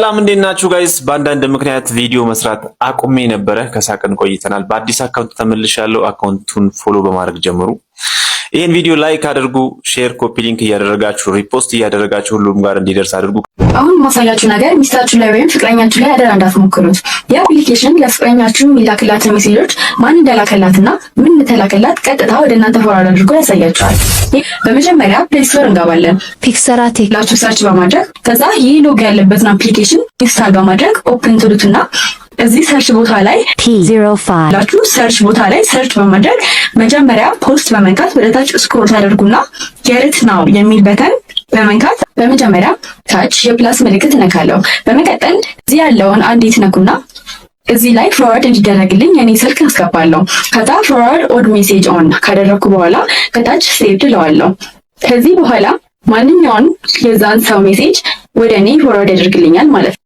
ሰላም፣ እንዴት ናችሁ guys? በአንዳንድ ምክንያት ቪዲዮ መስራት አቁሜ ነበረ። ከሳቅን ቆይተናል። በአዲስ account ተመልሻለሁ። Account ኡን follow በማድረግ ጀምሩ። ይህን ቪዲዮ like አድርጉ፣ share፣ copy link እያደረጋችሁ፣ repost እያደረጋችሁ ሁሉም ጋር እንዲደርስ አድርጉ። አሁን ማሳያችሁ ነገር ሚስታችሁ ላይ ወይም ፍቅረኛችሁ ላይ አደራ እንዳትሞክሩት። ይህ application ለፍቅረኛችሁ የሚላክላትን ሜሴጆች ማን እንደላከላትና ምን እንደተላከላት ቀጥታ ወደ እናንተ forward አድርጎ ያሳያችኋል። በመጀመሪያ Play Store እንገባለን። ፒክሰራቴ ብላችሁ search በማድረግ፣ ከዛ ይህ ሎጎ ያለበትን application install በማድረግ open ትሉትና እዚህ search ቦታ ላይ P05 ብላችሁ search ቦታ ላይ search በማድረግ፣ መጀመሪያ post በመንካት ወደ ታች scroll ታደርጉና "Get it now" የሚል button በመንካት በመጀመሪያ ታች የ plus ምልክት እነካለሁ። በመቀጠል እዚህ ያለውን አንዴ ትነኩና እዚህ ላይ forward እንዲደረግልኝ የኔ ስልክ አስገባለሁ። ከዛ forward odd message on ካደረግኩ በኋላ ከታች saved እለዋለሁ። ከዚህ በኋላ ማንኛውን የዛን ሰው message ወደ እኔ forward ያደርግልኛል ማለት ነው።